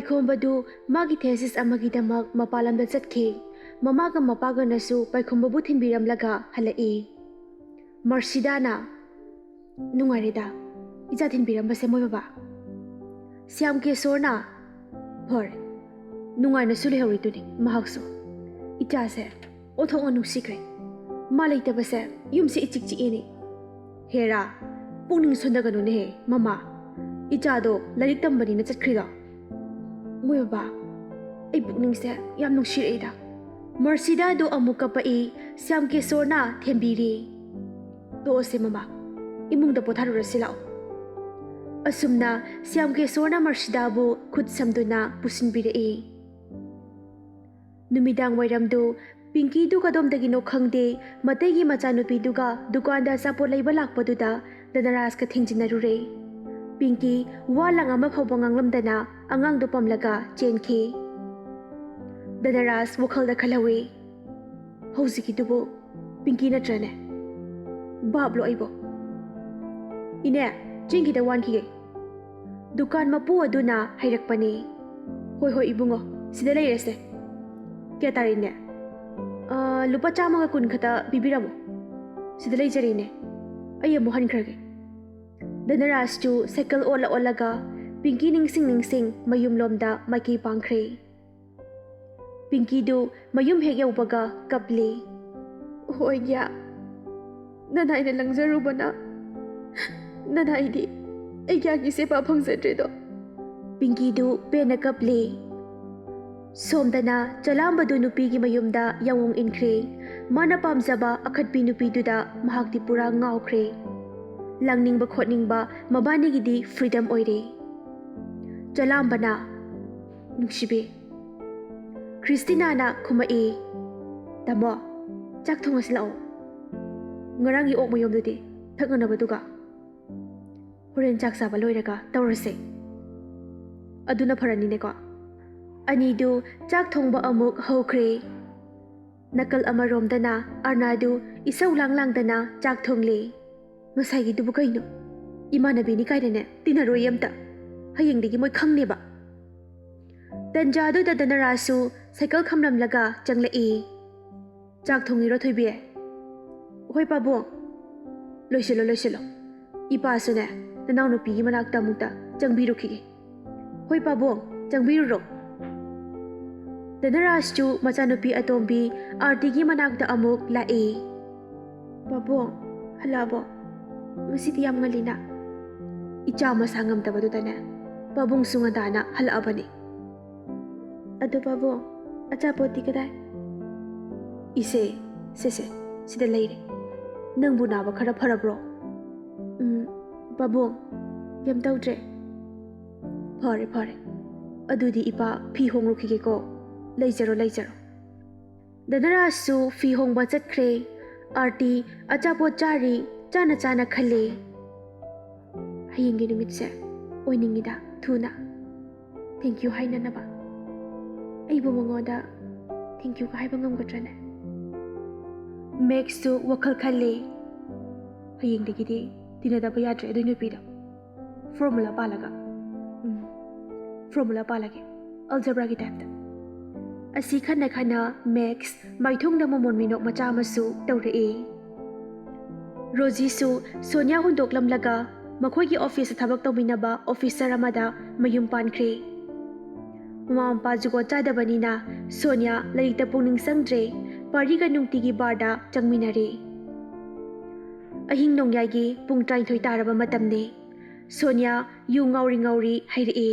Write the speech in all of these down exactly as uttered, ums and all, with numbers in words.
ꯄꯥꯏꯈꯣꯝꯕꯗꯨ ꯃꯥꯒꯤ thesis ꯑꯃꯒꯤꯗꯃꯛ ꯃꯄꯥꯟ ꯂꯝꯗ ꯆꯠꯈꯤ꯫ ꯃꯃꯥꯒ ꯃꯄꯥꯒꯅꯁꯨ ꯄꯥꯏꯈꯣꯝꯕꯕꯨ ꯊꯤꯟꯕꯤꯔꯝꯂꯒ ꯍꯜꯂꯛꯏ꯫ ꯃꯔꯁꯤꯗꯥꯅ, "ꯅꯨꯡꯉꯥꯏꯔꯦꯗ, ꯏꯆꯥ ꯊꯤꯟꯕꯤꯔꯝꯕꯁꯦ ꯃꯣꯏ ꯕꯕꯥ꯫" ꯁ꯭ꯌꯥꯝ ꯀꯦꯁꯣꯔꯅ, "ꯍꯣꯏ, ꯅꯨꯡꯉꯥꯏꯅꯁꯨ ꯂꯩꯍꯧꯔꯤꯗꯨꯅꯤ ꯃꯍꯥꯛꯁꯨ꯫ ꯏꯆꯥꯁꯦ ꯑꯣꯟꯊꯣꯛꯅ ꯅꯨꯡꯁꯤꯈ꯭ꯔꯦ꯫ ꯃꯥ ꯂꯩꯇꯕꯁꯦ ꯌꯨꯝꯁꯦ ꯏꯆꯤꯛ ꯆꯤꯛꯑꯦꯅꯦ꯫" "ꯍꯦꯔꯥ, ꯄꯨꯛꯅꯤꯡ ꯁꯣꯟꯊꯒꯅꯨꯅꯦꯍꯦ ꯃꯃꯥ꯫ ꯏꯆꯥꯗꯣ ꯂꯥꯏꯔꯤꯛ ꯇꯝꯕꯅꯤꯅ ꯆꯠꯈ꯭ꯔꯤꯗꯣ꯫ ꯃꯣꯏ ꯕꯕꯥ, ꯑꯩ ꯄꯨꯛꯅꯤꯡꯁꯦ ꯌꯥꯝ ꯅꯨꯡꯁꯤꯔꯛꯏꯗ꯫" ꯃꯔꯁꯤꯗꯥꯗꯨ ꯑꯃꯨꯛ ꯀꯞꯄꯛꯏ꯫ ꯁ꯭ꯌꯥꯝ ꯀꯦꯁꯣꯔꯅ ꯊꯦꯝꯕꯤꯔꯤ꯫ "ꯇꯣꯛꯑꯁꯦ ꯃꯃꯥ, ꯏꯃꯨꯡꯗ ꯄꯣꯊꯥꯔꯨꯔꯁꯤ ꯂꯥꯛꯑꯣ꯫" ꯑꯁꯨꯝꯅ ꯁ꯭ꯌꯥꯝ ꯀꯦꯁꯣꯔꯅ ꯃꯔꯁꯤꯗꯥꯕꯨ ꯈꯨꯠ ꯁꯝꯗꯨꯅ ꯄꯨꯁꯤꯟꯕꯤꯔꯛꯏ꯫ ꯅꯨꯃꯤꯗꯥꯡ ꯋꯥꯏꯔꯝꯗꯨ ꯄꯤꯡꯀꯤꯗꯨ ꯀꯗꯣꯝꯗꯒꯤꯅꯣ ꯈꯪꯗꯦ, ꯃꯇꯩꯒꯤ ꯃꯆꯥꯅꯨꯄꯤꯗꯨꯒ ꯗꯨꯀꯥꯟꯗ ꯑꯆꯥꯄꯣꯠ ꯂꯩꯕ ꯂꯥꯛꯄꯗꯨꯗ ꯗꯅꯔꯥꯖꯀ ꯊꯦꯡꯖꯤꯟꯅꯔꯨꯔꯦ꯫ ꯄꯤꯡꯀꯤ ꯋꯥ ꯂꯥꯡ ꯑꯃ ꯐꯥꯎꯕ ꯉꯥꯡꯂꯝꯗꯅ ꯑꯉꯥꯡꯗꯨ ꯄꯝꯂꯒ ꯆꯦꯟꯈꯤ꯫ ꯗꯅꯔꯥꯖ ꯋꯥꯈꯜꯗ ꯈꯜꯍꯧꯏ, "ꯍꯧꯖꯤꯛꯀꯤꯗꯨꯕꯨ ꯄꯤꯡꯀꯤ ꯅꯠꯇ꯭ꯔꯅꯦ? ꯚꯥꯞꯂꯣ ꯑꯩꯕꯣ?" "ꯏꯅꯦ, ꯆꯦꯡ ꯈꯤꯇ ꯋꯥꯟꯈꯤꯒꯦ꯫" ꯗꯨꯀꯥꯟ ꯃꯄꯨ ꯑꯗꯨꯅ ꯍꯥꯏꯔꯛꯄꯅꯤ꯫ "ꯍꯣꯏ, ꯍꯣꯏ, ꯏꯕꯨꯡꯉꯣ, ꯁꯤꯗ ꯂꯩꯔꯦꯁꯦ꯫ ꯀꯌꯥ ꯇꯥꯔꯦ, ꯏꯅꯦ?" "ꯑ, ꯂꯨꯄꯥ ꯆꯥꯝꯃꯒ ꯀꯨꯟ ꯈꯛꯇ ꯄꯤꯕꯤꯔꯝꯃꯣ꯫ ꯁꯤꯗ ꯂꯩꯖꯔꯦ, ꯏꯅꯦ꯫ ꯑꯩ ꯑꯃꯨꯛ ꯍꯟꯈ꯭ꯔꯒꯦ꯫" ꯙꯅꯔꯥꯖꯇꯨ ꯁꯥꯏꯀꯜ ꯑꯣꯠꯂ ꯑꯣꯠꯂꯒ ꯄꯤꯡꯀꯤ ꯅꯤꯡꯁꯤꯡ ꯅꯤꯡꯁꯤꯡ ꯃꯌꯨꯝꯂꯣꯝꯗ ꯃꯥꯏꯀꯩ ꯄꯥꯡꯈ꯭ꯔꯦ꯫ ꯄꯤꯡꯀꯤꯗꯨ ꯃꯌꯨꯝ ꯍꯦꯛ ꯌꯧꯕꯒ ꯀꯞꯂꯤ꯫ "ꯍꯣꯏ ꯒ꯭ꯌꯥ, ꯅꯅꯥꯏꯅ ꯂꯪꯖꯔꯨꯕꯅ ꯅꯅꯥꯏꯗꯤ ꯑꯩ ꯒ꯭ꯌꯥꯒꯤ ꯁꯦꯕꯥ ꯐꯪꯖꯗ꯭ꯔꯦꯗꯣ꯫" ꯄꯤꯡꯀꯤꯗꯨ ꯄꯦꯟꯅ ꯀꯞꯂꯤ꯫ ꯁꯣꯝꯗꯅ ꯆꯂꯥꯝꯕꯗꯨ ꯅꯨꯄꯤꯒꯤ ꯃꯌꯨꯝꯗ ꯌꯥꯑꯣꯡ ꯏꯟꯈ꯭ꯔꯦ꯫ ꯃꯥꯅ ꯄꯥꯝꯖꯕ ꯑꯈꯠꯄꯤ ꯅꯨꯄꯤꯗꯨꯗ ꯃꯍꯥꯛꯇꯤ ꯄꯨꯔꯥ ꯉꯥꯎꯈ꯭ꯔꯦ꯫ ꯂꯥꯡꯅꯤꯡꯕ ꯈꯣꯠꯅꯤꯡꯕ ꯃꯕꯥꯅꯤꯒꯤꯗꯤ freedom ꯑꯣꯏꯔꯦ꯫ ꯆꯂꯥꯝꯕꯅ, "ꯅꯨꯡꯁꯤꯕꯤ꯫" ꯈ꯭ꯔꯤꯁꯇꯤꯅꯥꯅ ꯈꯨꯝꯃꯛꯏ, "ꯇꯥꯃꯣ, ꯆꯥꯛ ꯊꯣꯡꯉꯁꯤ ꯂꯥꯛꯑꯣ꯫ ꯉꯔꯥꯡꯒꯤ ꯑꯣꯛ ꯃꯌꯣꯝꯗꯨꯗꯤ ꯊꯛꯅꯅꯕꯗꯨꯒ꯫ ꯍꯣꯔꯦꯟ ꯆꯥꯛ ꯆꯥꯕ ꯂꯣꯏꯔꯒ ꯇꯧꯔꯁꯦ꯫ ꯑꯗꯨꯅ ꯐꯔꯅꯤꯅꯦꯀꯣ?" ꯑꯅꯤꯗꯨ ꯆꯥꯛ ꯊꯣꯡꯕ ꯑꯃꯨꯛ ꯍꯧꯈ꯭ꯔꯦ꯫ ꯅꯥꯀꯜ ꯑꯃꯔꯣꯝꯗꯅ ꯑꯔꯅꯥꯗꯨ ꯏꯁꯧ ꯂꯥꯡ ꯂꯥꯡꯗꯅ ꯆꯥꯛ ꯊꯣꯡꯂꯤ꯫ "ꯉꯁꯥꯏꯒꯤꯗꯨꯕꯨ ꯀꯩꯅꯣ? ꯏꯃꯥꯟꯅꯕꯤꯅꯤ ꯀꯥꯏꯅꯅꯦ ꯇꯤꯟꯅꯔꯣꯏ ꯑꯝꯇ꯫ ꯍꯌꯦꯡꯗꯒꯤ ꯃꯣꯏ ꯈꯪꯅꯦꯕ꯫" ꯇꯟꯖꯥꯗꯨꯗ ꯙꯅꯔꯥꯖꯁꯨ ꯁꯥꯏꯀꯜ ꯈꯝꯂꯝꯂꯒ ꯆꯪꯂꯛꯏ꯫ "ꯆꯥꯛ ꯊꯣꯡꯉꯤꯔꯣ, ꯊꯣꯏꯕꯤ?" "ꯍꯣꯏ ꯄꯥꯕꯨꯡ꯫" "ꯂꯣꯏꯁꯤꯜꯂꯣ, ꯂꯣꯏꯁꯤꯜꯂꯣ꯫ ꯏꯄꯥꯁꯨꯅꯦ, ꯅꯅꯥꯎꯅꯨꯄꯤꯒꯤ ꯃꯅꯥꯛꯇ ꯑꯃꯨꯛꯇ ꯆꯪꯕꯤꯔꯨꯈꯤꯒꯦ꯫" "ꯍꯣꯏ ꯄꯥꯕꯨꯡ, ꯆꯪꯕꯤꯔꯨꯔꯣ꯫" ꯙꯅꯔꯥꯖꯁꯨ ꯃꯆꯥꯅꯨꯄꯤ ꯑꯇꯣꯝꯕꯤ ꯑꯥꯔꯇꯤꯒꯤ ꯃꯅꯥꯛꯇ ꯑꯃꯨꯛ ꯂꯥꯛꯏ꯫ "ꯄꯥꯕꯨꯡ, ꯍꯜꯂꯛꯑꯕꯣ? ꯉꯁꯤꯗꯤ ꯌꯥꯝ ꯉꯜꯂꯤꯅ꯫" ꯏꯆꯥ ꯃꯁꯥ ꯉꯝꯗꯕꯗꯨꯗꯅꯦ, ꯄꯥꯕꯨꯡꯁꯨ ꯉꯟꯇꯥꯅ ꯍꯜꯂꯛꯑꯕꯅꯤ꯫ "ꯑꯗꯣ ꯄꯥꯕꯨꯡ, ꯑꯆꯥꯄꯣꯠꯇꯤ ꯀꯗꯥꯏ?" "ꯏꯁꯦ, ꯁꯦ, ꯁꯦ, ꯁꯤꯗ ꯂꯩꯔꯦ꯫ ꯅꯪꯕꯨ ꯅꯥꯕ ꯈꯔ ꯐꯔꯕ꯭ꯔꯣ?" "ꯎꯝ, ꯄꯥꯕꯨꯡ, ꯀꯩꯝ ꯇꯧꯗ꯭ꯔꯦ꯫" "ꯐꯔꯦ, ꯐꯔꯦ꯫ ꯑꯗꯨꯗꯤ ꯏꯄꯥ ꯐꯤ ꯍꯣꯡꯂꯨꯈꯤꯒꯦꯀꯣ꯫ ꯂꯩꯖꯔꯣ, ꯂꯩꯖꯔꯣ꯫" ꯙꯅꯔꯥꯖꯁꯨ ꯐꯤ ꯍꯣꯡꯕ ꯆꯠꯈ꯭ꯔꯦ꯫ ꯑꯥꯔꯇꯤ ꯑꯆꯥꯄꯣꯠ ꯆꯥꯔꯤ, ꯆꯥꯅ ꯆꯥꯅ ꯈꯜꯂꯤ꯫ "ꯍꯌꯦꯡꯒꯤ ꯅꯨꯃꯤꯠꯁꯦ ꯑꯣꯏꯅꯤꯡꯉꯤꯗ, ꯊꯨꯅ꯫ Thank you ꯍꯥꯏꯅꯅꯕ꯫ ꯑꯩꯕꯨ ꯃꯉꯣꯟꯗ thank you ꯍꯥꯏꯕ ꯉꯝꯒꯗ꯭ꯔꯅꯦ?" ꯃꯦꯛꯁꯁꯨ ꯋꯥꯈꯜ ꯈꯜꯂꯤ꯫ "ꯍꯌꯦꯡꯗꯒꯤꯗꯤ ꯇꯤꯟꯅꯗꯕ ꯌꯥꯗ꯭ꯔꯦ ꯑꯗꯨꯏ ꯅꯨꯄꯤꯗꯣ꯫ ꯐꯣꯔꯃꯨꯂꯥ ꯄꯥꯜꯂꯒ꯫ ꯎꯝ, ꯐꯣꯔꯃꯨꯂꯥ ꯄꯥꯜꯂꯒꯦ, ꯑꯜꯖꯕ꯭ꯔꯥꯒꯤ ꯇꯥꯏꯞꯇ꯫" ꯑꯁꯤ ꯈꯟꯅ ꯈꯟꯅ ꯃꯦꯛꯁ ꯃꯥꯏꯊꯣꯡꯗ ꯃꯃꯣꯟ ꯃꯤꯅꯣꯛ ꯃꯆꯥ ꯑꯃꯁꯨ ꯇꯧꯔꯛꯏ꯫ ꯔꯣꯖꯤꯁꯨ ꯁꯣꯅꯤꯌꯥ ꯍꯨꯟꯗꯣꯛꯂꯝꯂꯒ ꯃꯈꯣꯏꯒꯤ ꯑꯣꯐꯤꯁꯇ ꯊꯕꯛ ꯇꯧꯃꯤꯟꯅꯕ ꯑꯣꯐꯤꯁꯔ ꯑꯃꯗ ꯃꯌꯨꯝ ꯄꯥꯟꯈ꯭ꯔꯦ꯫ ꯃꯃꯥ ꯃꯄꯥ ꯖꯨꯒꯣꯠ ꯆꯥꯗꯕꯅꯤꯅ ꯁꯣꯅꯤꯌꯥ ꯂꯥꯏꯔꯤꯛꯇ ꯄꯨꯛꯅꯤꯡ ꯆꯪꯗ꯭ꯔꯦ, ꯄꯥꯔꯤꯒ ꯅꯨꯡꯇꯤꯒꯤ ꯕꯥꯔꯗ ꯆꯪꯃꯤꯟꯅꯔꯦ꯫ ꯑꯍꯤꯡ ꯅꯣꯡꯌꯥꯏꯒꯤ ꯄꯨꯡ ꯇꯔꯥꯅꯤꯊꯣꯏ ꯇꯥꯔꯕ ꯃꯇꯝꯅꯤ꯫ ꯁꯣꯅꯤꯌꯥ ꯌꯨ ꯉꯥꯎꯔꯤ ꯉꯥꯎꯔꯤ ꯍꯩꯔꯛꯑꯦ꯫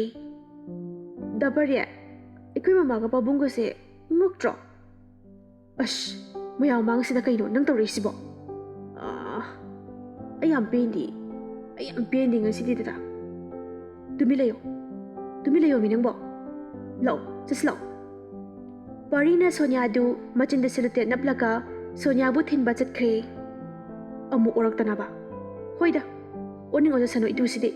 "ꯗꯥ ꯄꯥꯔꯤ, ꯑꯩꯈꯣꯏ ꯃꯃꯥꯒ ꯄꯥꯕꯨꯡꯒꯁꯦ ꯉꯛꯇ꯭ꯔꯣ? ꯑꯁ, ꯃꯌꯥꯝ ꯃꯥꯡꯁꯤꯗ ꯀꯩꯅꯣ ꯅꯪ ꯇꯧꯔꯛꯏꯁꯤꯕꯣ? ꯑꯥ, ꯑꯩ ꯌꯥꯝ ꯄꯦꯟꯗꯦ꯫ ꯑꯩ ꯌꯥꯝ ꯄꯦꯟꯗꯦ ꯉꯁꯤꯗꯤ ꯗꯗꯥ꯫ ꯇꯨꯃꯤꯟ ꯂꯩꯌꯣ꯫ ꯇꯨꯃꯤꯟ ꯂꯩꯌꯣꯃꯤ ꯅꯪꯕꯣ꯫ ꯂꯥꯛꯑꯣ, ꯆꯠꯁꯤ ꯂꯥꯛꯑꯣ꯫" ꯄꯥꯔꯤꯅ ꯁꯣꯅꯤꯌꯥꯗꯨ ꯃꯆꯤꯟꯗ ꯁꯦꯂꯨꯇꯦꯠ ꯅꯞꯂꯒ ꯁꯣꯅꯤꯌꯥꯕꯨ ꯊꯤꯟꯕ ꯆꯠꯈ꯭ꯔꯦ꯫ "ꯑꯃꯨꯛ ꯑꯣꯔꯛꯇꯅꯕ꯫ ꯍꯣꯏꯗ, ꯑꯣꯅꯤꯡ ꯑꯣꯖꯁꯅꯨ ꯏꯇꯨꯁꯤꯗꯤ꯫"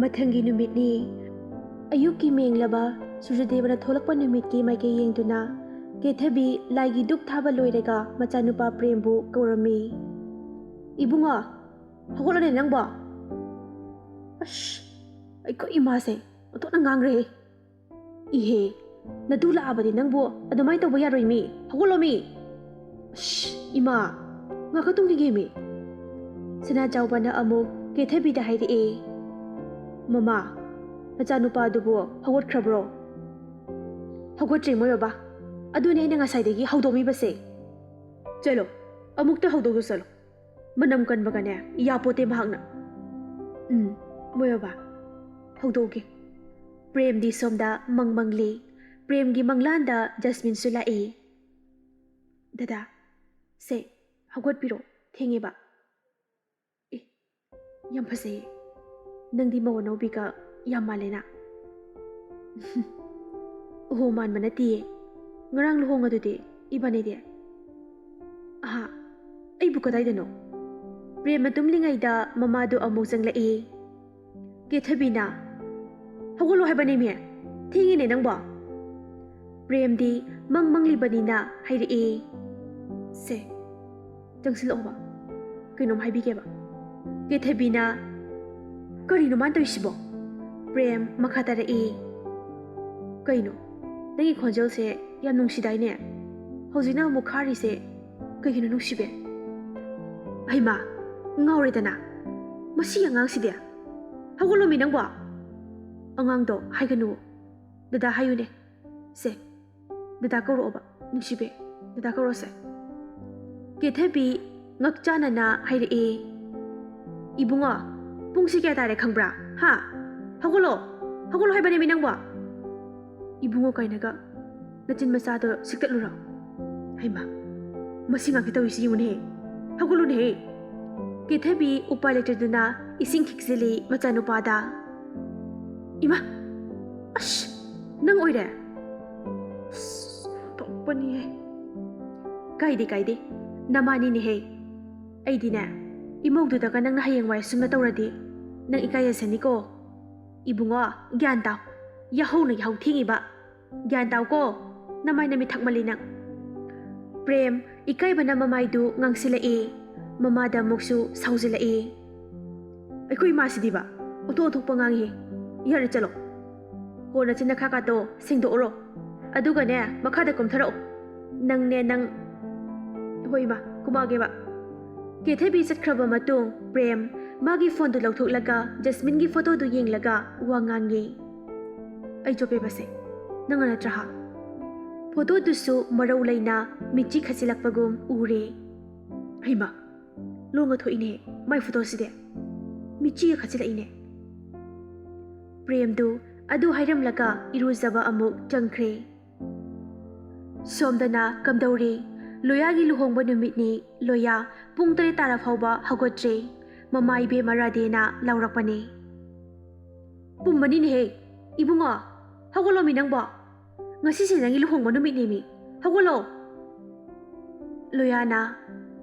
ꯃꯊꯪꯒꯤ ꯅꯨꯃꯤꯠꯅꯤ꯫ ꯑꯌꯨꯛꯀꯤ ꯃꯦꯡꯂꯕ ꯁꯨꯔꯖꯗꯦꯕꯅ ꯊꯣꯛꯂꯛꯄ ꯅꯨꯃꯤꯠꯀꯤ ꯃꯥꯏꯀꯩ ꯌꯦꯡꯗꯨꯅ ꯀꯦꯊꯕꯤ ꯂꯥꯏꯒꯤ ꯙꯨꯞ ꯊꯥꯕ ꯂꯣꯏꯔꯒ ꯃꯆꯥꯅꯨꯄꯥ ꯄ꯭ꯔꯦꯝꯕꯨ ꯀꯧꯔꯝꯃꯤ꯫ "ꯏꯕꯨꯡꯉꯣ, ꯍꯧꯒꯠꯂꯣꯅꯦ ꯅꯪꯕꯣ꯫" ꯑꯁ, ꯑꯩꯈꯣꯏ ꯏꯃꯥꯁꯦ ꯑꯣꯟꯊꯣꯛꯅ ꯉꯥꯡꯈ꯭ꯔꯦ꯫ ꯏꯍꯦ, ꯅꯇꯨ ꯂꯥꯛꯑꯕꯗꯤ ꯅꯪꯕꯨ ꯑꯗꯨꯃꯥꯏꯅ ꯇꯧꯕ ꯌꯥꯔꯣꯏ ꯃꯤ꯫ ꯍꯧꯒꯠꯂꯣ ꯃꯤ꯫ ꯑꯁ, ꯏꯃꯥ, ꯉꯥꯛꯈ ꯇꯨꯝꯈꯤꯒꯦ ꯃꯤ꯫ ꯁꯅꯥꯆꯥꯎꯕꯅ ꯑꯃꯨꯛ ꯀꯦꯊꯕꯤꯗ ꯍꯥꯏꯔꯛꯑꯦ, "ꯃꯃꯥ, ꯅꯆꯥꯅꯨꯄꯥꯗꯨꯕꯨ ꯍꯧꯒꯠꯈ꯭ꯔꯕ꯭ꯔꯣ?" "ꯍꯧꯒꯠꯇ꯭ꯔꯤ ꯃꯣꯏ ꯕꯕꯥ꯫ ꯑꯗꯨꯅꯦ ꯑꯩꯅ ꯉꯁꯥꯏꯗꯒꯤ ꯍꯧꯗꯣꯛꯃꯤꯕꯁꯦ꯫ ꯆꯠꯂꯣ, ꯑꯃꯨꯛꯇ ꯍꯧꯗꯣꯛꯑꯣ ꯆꯠꯂꯣ꯫ ꯃꯅꯝ ꯀꯟꯕꯒꯅꯦ ꯌꯥꯄꯣꯠꯇꯦ ꯃꯍꯥꯛꯅ꯫ ꯎꯝ, ꯃꯣꯏ ꯕꯕꯥ, ꯍꯧꯗꯣꯛꯑꯒꯦ꯫" ꯄ꯭ꯔꯦꯝꯗꯤ ꯁꯣꯝꯗ ꯃꯪ ꯃꯪꯂꯤ꯫ ꯄ꯭ꯔꯦꯝꯒꯤ ꯃꯪꯂꯥꯟꯗ ꯖꯁꯃꯤꯟꯁꯨ ꯂꯥꯛꯏ꯫ "ꯗꯗꯥ, ꯁꯦ, ꯍꯧꯒꯠꯄꯤꯔꯣ, ꯊꯦꯡꯉꯦꯕ꯫" "ꯑꯦ, ꯌꯥꯝ ꯐꯖꯩꯌꯦ꯫ ꯅꯪꯗꯤ ꯃꯧ ꯑꯅꯧꯕꯤꯒ ꯌꯥꯝ ꯃꯥꯜꯂꯦꯅ꯫" "ꯑꯣꯍꯣ, ꯃꯥꯟꯕ ꯅꯠꯇꯤꯌꯦ꯫ ꯉꯔꯥꯡ ꯂꯨꯍꯣꯡꯉꯗꯨꯗꯤ ꯏꯕꯥꯅꯤꯗꯤ꯫" "ꯑꯍꯥ, ꯑꯩꯕꯨ ꯀꯗꯥꯏꯗꯅꯣ?" ꯄ꯭ꯔꯦꯝꯅ ꯇꯨꯝꯂꯤꯉꯩꯗ ꯃꯃꯥꯗꯨ ꯑꯃꯨꯛ ꯆꯪꯂꯛꯏ꯫ ꯀꯦꯊꯕꯤꯅ, "ꯍꯧꯒꯠꯂꯣ ꯍꯥꯏꯕꯅꯦꯃꯤ, ꯊꯦꯡꯉꯤꯅꯦ ꯅꯪꯕꯣ꯫" ꯄ꯭ꯔꯦꯝꯗꯤ ꯃꯪ ꯃꯪꯂꯤꯕꯅꯤꯅ ꯍꯥꯏꯔꯛꯏ, "ꯁꯦ, ꯆꯪꯁꯤꯜꯂꯛꯑꯣꯕ, ꯀꯩꯅꯣꯝ ꯍꯥꯏꯕꯤꯒꯦꯕ꯫" ꯀꯦꯊꯕꯤꯅ, "ꯀꯔꯤꯅꯣ ꯃꯥꯅ ꯇꯧꯔꯤꯁꯤꯕꯣ?" ꯄ꯭ꯔꯦꯝ ꯃꯈꯥ ꯇꯥꯔꯛꯏ, "ꯀꯩꯅꯣ, ꯅꯪꯒꯤ ꯈꯣꯟꯖꯦꯜꯁꯦ ꯌꯥꯝ ꯅꯨꯡꯁꯤꯗꯥꯏꯅꯦ? ꯍꯧꯖꯤꯛꯅ ꯑꯃꯨꯛ ꯈꯥꯔꯤꯁꯦ ꯀꯩꯒꯤꯅꯣ ꯅꯨꯡꯁꯤꯕꯤ?" "ꯍꯩꯃꯥ, ꯉꯥꯎꯔꯦꯗꯅ, ꯃꯁꯤ ꯑꯉꯥꯡꯁꯤꯗꯤ꯫ ꯍꯧꯒꯠꯂꯣꯃꯤ ꯅꯪꯕꯣ꯫" "ꯑꯉꯥꯡꯗꯣ ꯍꯥꯏꯒꯅꯨ, ꯗꯗꯥ ꯍꯥꯏꯌꯨꯅꯦ꯫ ꯁꯦ, ꯗꯗꯥ ꯀꯧꯔꯛꯑꯣꯕ, ꯅꯨꯡꯁꯤꯕꯤ, ꯗꯗꯥ ꯀꯧꯔꯛꯑꯣꯁꯦ꯫" ꯀꯦꯊꯕꯤ ꯉꯛꯆꯥꯅꯅ ꯍꯥꯏꯔꯛꯑꯦ, "ꯏꯕꯨꯡꯉꯣ, ꯄꯨꯡꯁꯤ ꯀꯌꯥ ꯇꯥꯔꯦ ꯈꯪꯕ꯭ꯔꯥ? ꯍꯥ? ꯍꯧꯒꯠꯂꯣ, ꯍꯧꯒꯠꯂꯣ ꯍꯥꯏꯕꯅꯦꯃꯤ ꯅꯪꯕꯣ꯫" "ꯏꯕꯨꯡꯉꯣ ꯀꯥꯏꯅꯒ, ꯅꯆꯤꯟ ꯃꯆꯥꯗꯣ ꯁꯤꯛꯇꯠꯂꯨꯔꯣ꯫" ꯍꯩꯃꯥ, ꯃꯁꯤ ꯉꯥꯛꯇ ꯇꯧꯔꯤꯁꯤ ꯌꯦꯡꯉꯨꯅꯦꯍꯦ, ꯍꯧꯒꯠꯂꯨꯅꯦꯍꯦ꯫ ꯀꯦꯊꯕꯤ ꯎꯄꯥꯏ ꯂꯩꯇꯗꯨꯅ ꯏꯁꯤꯡ ꯈꯤꯛꯆꯤꯜꯂꯤ ꯃꯆꯥꯅꯨꯄꯥꯗ꯫ "ꯏꯃꯥ, ꯑꯁ, ꯅꯪ ꯑꯣꯏꯔꯦ? ꯑꯁ, ꯑꯣꯟꯊꯣꯛꯄꯅꯤꯍꯦ꯫" "ꯀꯥꯏꯗꯦ, ꯀꯥꯏꯗꯦ, ꯅꯃꯥꯅꯤꯅꯦꯍꯦ꯫ ꯑꯩꯗꯤꯅꯦ, ꯏꯃꯧꯗꯨꯗꯒ ꯅꯪꯅ ꯍꯌꯦꯡꯋꯥꯏ ꯁꯨꯝꯅ ꯇꯧꯔꯗꯤ ꯅꯪ ꯏꯀꯥꯏꯖꯁꯅꯤꯀꯣ꯫ ꯏꯕꯨꯡꯉꯣ, ꯒ꯭ꯌꯥꯟ ꯇꯥꯎ, ꯌꯥꯍꯧꯅ ꯌꯥꯍꯧ ꯊꯦꯡꯉꯤꯕ꯫ ꯒ꯭ꯌꯥꯟ ꯇꯥꯎꯀꯣ, ꯅꯃꯥꯏ ꯅꯃꯤꯠ ꯊꯛꯃꯜꯂꯤ ꯅꯪ꯫" ꯄ꯭ꯔꯦꯝ ꯏꯀꯥꯏꯕꯅ ꯃꯃꯥꯏꯗꯨ ꯉꯥꯡꯁꯤꯜꯂꯛꯏ꯫ ꯃꯃꯥꯗ ꯑꯃꯨꯛꯁꯨ ꯁꯥꯎꯖꯤꯜꯂꯛꯏ꯫ "ꯑꯩꯈꯣꯏ ꯏꯃꯥꯁꯤꯗꯤꯕ ꯑꯣꯟꯊꯣꯛ ꯑꯣꯟꯊꯣꯛꯄ ꯉꯥꯡꯉꯤꯍꯦ꯫ ꯌꯥꯔꯦ, ꯆꯠꯂꯣ, ꯍꯣ, ꯅꯆꯤꯟ ꯅꯈꯥꯀꯥꯗꯣ ꯁꯦꯡꯗꯣꯛꯎꯔꯣ, ꯑꯗꯨꯒꯅꯦ ꯃꯈꯥꯗ ꯀꯨꯝꯊꯔꯛꯑꯣ꯫ ꯅꯪꯅꯦ ꯅꯪ꯫ ꯍꯣꯏ ꯏꯃꯥ, ꯀꯨꯝꯃꯛꯑꯒꯦꯕ꯫ ꯀꯦꯊꯕꯤ ꯆꯠꯈ꯭ꯔꯕ ꯃꯇꯨꯡ ꯄ꯭ꯔꯦꯝ ꯃꯥꯒꯤ ꯐꯣꯟꯗꯨ ꯂꯧꯊꯣꯛꯂꯒ ꯖꯁꯃꯤꯟꯒꯤ ꯐꯣꯇꯣꯗꯨ ꯌꯦꯡꯂꯒ ꯋꯥ ꯉꯥꯡꯉꯤ꯫ ꯑꯩ ꯆꯣꯞꯄꯦꯕꯁꯦ, ꯅꯪꯅ ꯅꯠꯇ꯭ꯔꯥ ꯍꯥ? ꯐꯣꯇꯣꯗꯨꯁꯨ ꯃꯔꯧ ꯂꯩꯅ ꯃꯤꯠꯆꯤ ꯈꯠꯆꯤꯜꯂꯛꯄꯒꯨꯝ ꯎꯔꯦ꯫ ꯍꯩꯃꯥ, ꯂꯣꯟꯒ ꯊꯣꯛꯏꯅꯦ ꯃꯥꯏ ꯐꯣꯇꯣꯁꯤꯗꯤ꯫ ꯃꯤꯠꯆꯤꯒ ꯈꯠꯆꯤꯜꯂꯛꯏꯅꯦ꯫ ꯄ꯭ꯔꯦꯝꯗꯨ ꯑꯗꯨ ꯍꯥꯏꯔꯝꯂꯒ ꯏꯔꯨꯖꯕ ꯑꯃꯨꯛ ꯆꯪꯈ꯭ꯔꯦ꯫ ꯁꯣꯝꯗꯅ ꯀꯝꯗꯧꯔꯤ? ꯂꯣꯌꯥꯒꯤ ꯂꯨꯍꯣꯡꯕ ꯅꯨꯃꯤꯠꯅꯤ꯫ ꯂꯣꯌꯥ ꯄꯨꯡ ꯇꯔꯦꯠ ꯇꯥꯔ ꯐꯥꯎꯕ ꯍꯧꯒꯠꯇ꯭ꯔꯦ꯫ ꯃꯃꯥ ꯏꯕꯦꯝꯃ ꯔꯥꯙꯦꯅ ꯂꯥꯎꯔꯛꯄꯅꯦ꯫ "ꯄꯨꯝꯕꯅꯤꯅꯦꯍꯦ, ꯏꯕꯨꯡꯉꯣ, ꯍꯧꯒꯠꯂꯣꯃꯤ ꯅꯪꯕꯣ꯫ ꯉꯁꯤꯁꯦ ꯅꯪꯒꯤ ꯂꯨꯍꯣꯡꯕ ꯅꯨꯃꯤꯠꯅꯦꯃꯤ꯫ ꯍꯧꯒꯠꯂꯣ!" ꯂꯣꯌꯥꯅ,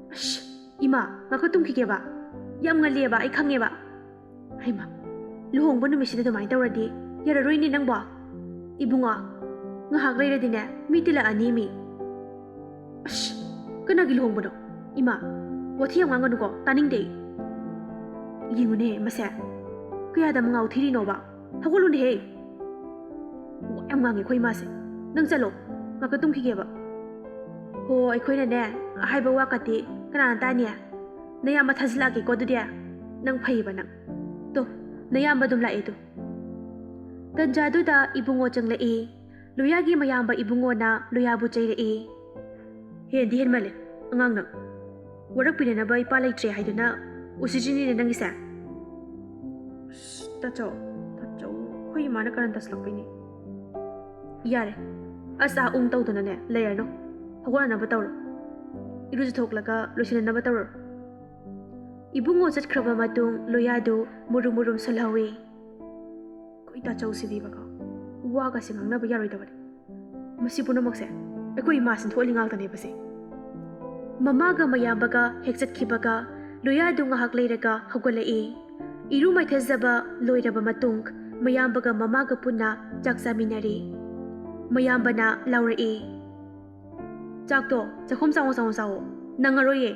"ꯑꯁ, ꯏꯃꯥ, ꯉꯥꯛꯇ ꯇꯨꯝꯈꯤꯒꯦꯕ꯫ ꯌꯥꯝ ꯉꯜꯂꯤꯑꯕ, ꯑꯩ ꯈꯪꯉꯦꯕ꯫" ꯍꯩꯃꯥ, ꯂꯨꯍꯣꯡꯕ ꯅꯨꯃꯤꯠꯁꯤꯗ ꯑꯗꯨꯃꯥꯏꯅ ꯇꯧꯔꯗꯤ ꯌꯥꯔꯔꯣꯏꯅꯦ ꯅꯪꯕꯣ꯫ "ꯏꯕꯨꯡꯉꯣ, ꯉꯥꯏꯍꯥꯛ ꯂꯩꯔꯗꯤꯅꯦ ꯃꯤ ꯇꯤꯜꯂꯛꯑꯅꯤ ꯃꯤ꯫" "ꯑꯁ, ꯀꯅꯥꯒꯤ ꯂꯨꯍꯣꯡꯕꯅꯣ? ꯏꯃꯥ, ꯋꯥꯊꯤ ꯌꯥꯝ ꯉꯥꯡꯒꯅꯨꯀꯣ, ꯇꯥꯅꯤꯡꯗꯦ ꯑꯩ꯫" "ꯌꯦꯡꯉꯨꯅꯦ ꯃꯁꯦ, ꯀꯌꯥꯗ ꯃꯉꯥꯎ ꯊꯤꯔꯤꯅꯣꯕ? ꯍꯧꯒꯠꯂꯨꯅꯦꯍꯦ꯫ ꯋꯥ ꯌꯥꯝ ꯉꯥꯡꯉꯦ ꯑꯩꯈꯣꯏ ꯏꯃꯥꯁꯦ꯫ ꯅꯪ ꯆꯠꯂꯣ, ꯉꯥꯛꯇ ꯇꯨꯝꯈꯤꯒꯦꯕ꯫" "ꯍꯣ, ꯑꯩꯈꯣꯏꯅꯅꯦ ꯍꯥꯏꯕ ꯋꯥ ꯀꯠꯇꯤ ꯀꯅꯥꯅ ꯇꯥꯅꯤ? ꯅꯌꯥꯝꯕ ꯊꯥꯖꯤꯜꯂꯛꯑꯒꯦꯀꯣ ꯑꯗꯨꯗꯤ꯫ ꯅꯪ ꯐꯩꯌꯦꯕ ꯅꯪ꯫ ꯇꯣ, ꯅꯌꯥꯝꯕ ꯑꯗꯨꯝ ꯂꯥꯛꯑꯦ ꯇꯨ꯫" ꯇꯟꯖꯥꯗꯨꯗ ꯏꯕꯨꯡꯉꯣ ꯆꯪꯂꯛꯏ꯫ ꯂꯣꯌꯥꯒꯤ ꯃꯌꯥꯝꯕ ꯏꯕꯨꯡꯉꯣꯅ ꯂꯣꯌꯥꯕꯨ ꯆꯩꯔꯛꯏ꯫ "ꯍꯦꯟꯗꯤ ꯍꯦꯟꯃꯜꯂꯦ ꯑꯉꯥꯡ ꯅꯪ꯫ ꯋꯥꯔꯛꯄꯤꯅꯅꯕ ꯏꯄꯥ ꯂꯩꯇ꯭ꯔꯦ ꯍꯥꯏꯗꯨꯅ ꯎꯁꯤꯠꯇ꯭ꯔꯤꯅꯤꯅꯦ ꯅꯪꯒꯤꯁꯦ꯫" "ꯑꯁ, ꯇꯥꯆꯧ, ꯇꯥꯆꯧ, ꯑꯩꯈꯣꯏ ꯏꯃꯥꯅ ꯀꯔꯟ ꯇꯥꯁꯜꯂꯛꯄꯩꯅꯦ꯫" "ꯌꯥꯔꯦ, ꯑꯁ ꯑꯥ ꯎꯪ ꯇꯧꯗꯅꯅꯦ ꯂꯩꯔꯅꯨ꯫ ꯍꯧꯒꯠꯅꯅꯕ ꯇꯧꯔꯣ꯫ ꯏꯔꯨꯖꯊꯣꯛꯂꯒ ꯂꯣꯏꯁꯤꯟꯅꯅꯕ ꯇꯧꯔꯣ꯫" ꯏꯕꯨꯡꯉꯣ ꯆꯠꯈ꯭ꯔꯕ ꯃꯇꯨꯡ ꯂꯣꯌꯥꯗꯨ ꯃꯨꯔꯨꯝ ꯃꯨꯔꯨꯝ ꯁꯣꯜꯍꯧꯏ꯫ ꯑꯩꯈꯣꯏ ꯇꯥꯆꯧꯁꯤꯗꯤꯕꯀꯣ, ꯋꯥꯒꯁꯦ ꯉꯥꯡꯅꯕ ꯌꯥꯔꯣꯏꯗꯕꯅꯦ꯫ ꯃꯁꯤ ꯄꯨꯝꯅꯃꯛꯁꯦ ꯑꯩꯈꯣꯏ ꯏꯃꯥ ꯁꯤꯟꯊꯣꯛꯍꯜꯂꯤ ꯉꯥꯛꯇꯅꯦꯕꯁꯦ꯫ ꯃꯃꯥꯒ ꯃꯌꯥꯝꯕꯒ ꯍꯦꯛ ꯆꯠꯈꯤꯕꯒ ꯂꯣꯌꯥꯗꯨ ꯉꯥꯏꯍꯥꯛ ꯂꯩꯔꯒ ꯍꯧꯒꯠꯂꯛꯏ꯫ ꯏꯔꯨ ꯃꯥꯏꯊꯖꯕ ꯂꯣꯏꯔꯕ ꯃꯇꯨꯡ ꯃꯌꯥꯝꯕꯒ ꯃꯃꯥꯒ ꯄꯨꯟꯅ ꯆꯥꯛ ꯆꯥꯃꯤꯟꯅꯔꯤ꯫ ꯃꯌꯥꯝꯕꯅ ꯂꯥꯎꯔꯛꯏ, "ꯆꯥꯛꯇꯣ ꯆꯥꯛꯈꯨꯝ ꯆꯪꯉꯣ, ꯆꯪꯉꯣ ꯆꯥꯋꯣ꯫ ꯅꯪꯉꯔꯣꯏꯌꯦ꯫"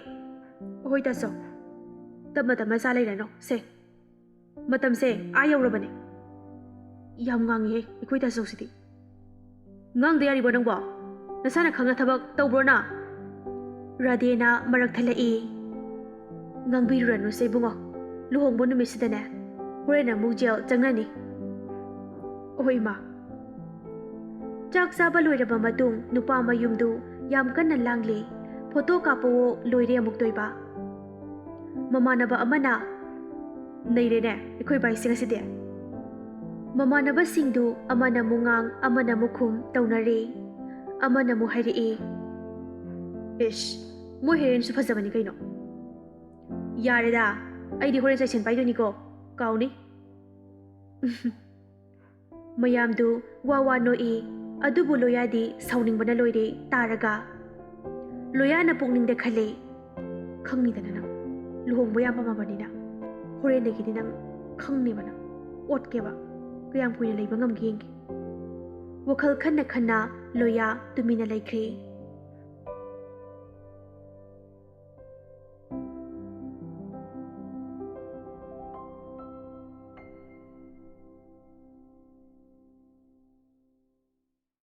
"ꯍꯣꯏ ꯇꯥꯆꯧ, ꯇꯞꯅ ꯇꯞꯅ ꯆꯥ ꯂꯩꯔꯅꯣ ꯁꯦ꯫ ꯃꯇꯝꯁꯦ ꯑꯥ ꯌꯧꯔꯕꯅꯦ꯫" ꯌꯥꯝ ꯉꯥꯡꯉꯤꯍꯦ ꯑꯩꯈꯣꯏ ꯇꯥꯆꯧꯁꯤꯗꯤ꯫ ꯉꯥꯡꯗ ꯌꯥꯔꯤꯕꯣ ꯅꯪꯕꯣ? ꯅꯁꯥꯅ ꯈꯪꯅ ꯊꯕꯛ ꯇꯧꯕ꯭ꯔꯣ ꯅꯪ? ꯔꯥꯙꯦꯅ ꯃꯔꯛ ꯊꯠꯂꯛꯏ꯫ ꯉꯥꯡꯕꯤꯔꯨꯔꯅꯨꯁꯦ ꯏꯕꯨꯡꯉꯣ, ꯂꯨꯍꯣꯡꯕ ꯅꯨꯃꯤꯠꯁꯤꯗꯅꯦ ꯍꯣꯔꯦꯟ ꯑꯃꯨꯛ ꯖꯦꯜ ꯆꯪꯅꯅꯤ꯫ ꯑꯣꯍꯣ ꯏꯃꯥ꯫ ꯆꯥꯛ ꯆꯥꯕ ꯂꯣꯏꯔꯕ ꯃꯇꯨꯡ ꯅꯨꯄꯥ ꯃꯌꯨꯝꯗꯨ ꯌꯥꯝ ꯀꯟꯅ ꯂꯥꯡꯂꯤ꯫ ꯐꯣꯇꯣ ꯀꯥꯞꯄꯑꯣ ꯂꯣꯏꯔꯦ ꯑꯃꯨꯛ ꯇꯣꯏꯕ꯫ ꯃꯃꯥꯟꯅꯕ ꯑꯃꯅ, "ꯅꯩꯔꯦꯅꯦ ꯑꯩꯈꯣꯏ ꯕꯥꯏꯁꯦ ꯉꯁꯤꯗꯤ"꯫ ꯃꯃꯥꯟꯅꯕꯁꯤꯡꯗꯨ ꯑꯃꯅ ꯑꯃꯨꯛ ꯉꯥꯡ ꯑꯃꯅ ꯑꯃꯨꯛ ꯈꯨꯝ ꯇꯧꯅꯔꯤ꯫ ꯑꯃꯅ ꯑꯃꯨꯛ ꯍꯥꯏꯔꯛꯏ, "ꯏꯁ, ꯃꯣꯏ ꯍꯦꯔꯣꯏꯟꯁꯨ ꯐꯖꯕꯅꯤ ꯀꯩꯅꯣ"꯫ "ꯌꯥꯔꯦꯗ, ꯑꯩꯗꯤ ꯍꯣꯔꯦꯟ ꯆꯩꯁꯦꯟ ꯄꯥꯏꯗꯣꯏꯅꯤꯀꯣ, ꯀꯥꯎꯅꯤ"꯫ ꯃꯌꯥꯝꯗꯨ ꯋꯥ ꯋꯥ ꯅꯣꯛꯏ꯫ ꯑꯗꯨꯕꯨ ꯂꯣꯌꯥꯗꯤ ꯁꯥꯎꯅꯤꯡꯕꯅ ꯂꯣꯏꯔꯦ ꯇꯥꯔꯒ꯫ ꯂꯣꯌꯥꯅ ꯄꯨꯛꯅꯤꯡꯗ ꯈꯜꯂꯦ, "ꯈꯪꯅꯤꯗꯅ ꯅꯪ ꯂꯨꯍꯣꯡꯕ ꯌꯥꯝ ꯄꯥꯝꯃꯕꯅꯤꯅ, ꯍꯣꯔꯦꯟꯗꯒꯤꯗꯤ ꯅꯪ ꯈꯪꯅꯦꯕ ꯅꯪ, ꯑꯣꯠꯀꯦꯕ, ꯀꯌꯥꯝ ꯀꯨꯏꯅ ꯂꯩꯕ ꯉꯝꯒꯦ ꯌꯦꯡꯒꯦ"꯫ ꯋꯥꯈꯜ ꯈꯟꯅ ꯈꯟꯅ ꯂꯣꯌꯥ ꯇꯨꯃꯤꯟꯅ ꯂꯩꯈ꯭ꯔꯦ꯫